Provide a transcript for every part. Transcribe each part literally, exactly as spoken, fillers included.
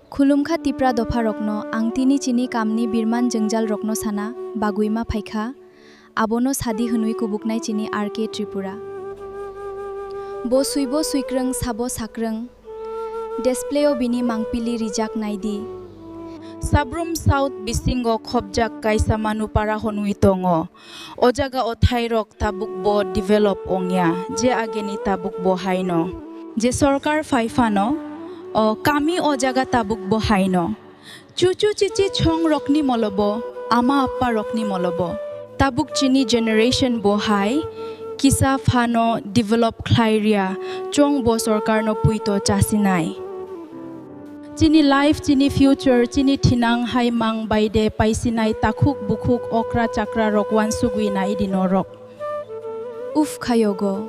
Khulumkha Tipra dopharokno, ang tini chini kamni birman jwngjal rokno sana bagwi ma phaikha, abono sadi hwnwi kubuknai chini R K Tripura. Bo swibo swikrwng, sabo sakrwng, display-o bini mangpili rijak naidi. Sabrum South bisingo khopjak kaisa Manupara hwnwi tongo. O jaga o thairok tabuk bo develop ongya, je ageni tabuk bo haino. Je sorkar phai phano, o kami o jaga tabuk bo haino. Chuchu chichi chhong rokni molobo, ama appa rokni molobo. Tabuk chini generation bo hai kisa phano develop khlai ria, chwng bo sorkar no puito chasinai. Chini life, chini future, chini thinang hai mang bai de paisinai takhuk bukhuk okra chakra rok wansugwi nai di norok. Uf khayogo.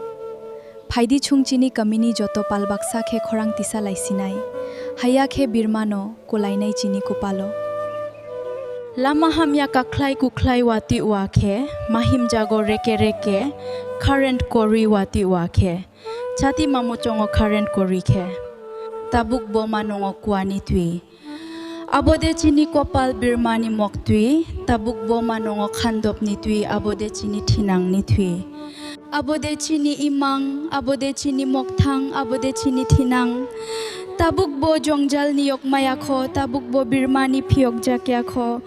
Phaidi chwng chini kamini joto pal baksa khe khorang tisa laisinai. Haiya khe birmano kulainai chini kupalo. Lama hamya kakhlai kukhlai watwi wa khe, mahim jago reke reke, current korwi watwi wa khe. Chati mamu chongo current korwi khe. Tabuk bo manungo kuani twi. Abo de chini kopal birmani moktwi, tabuk bo manungo khandopni twi, abo de chini thinangni twi. Abo de chini imang, abo de chini mokthang, abo de chini thinang. Tabuk bo jongjalni yokmaya kho, tabuk bo birmani phiyokjakya kho.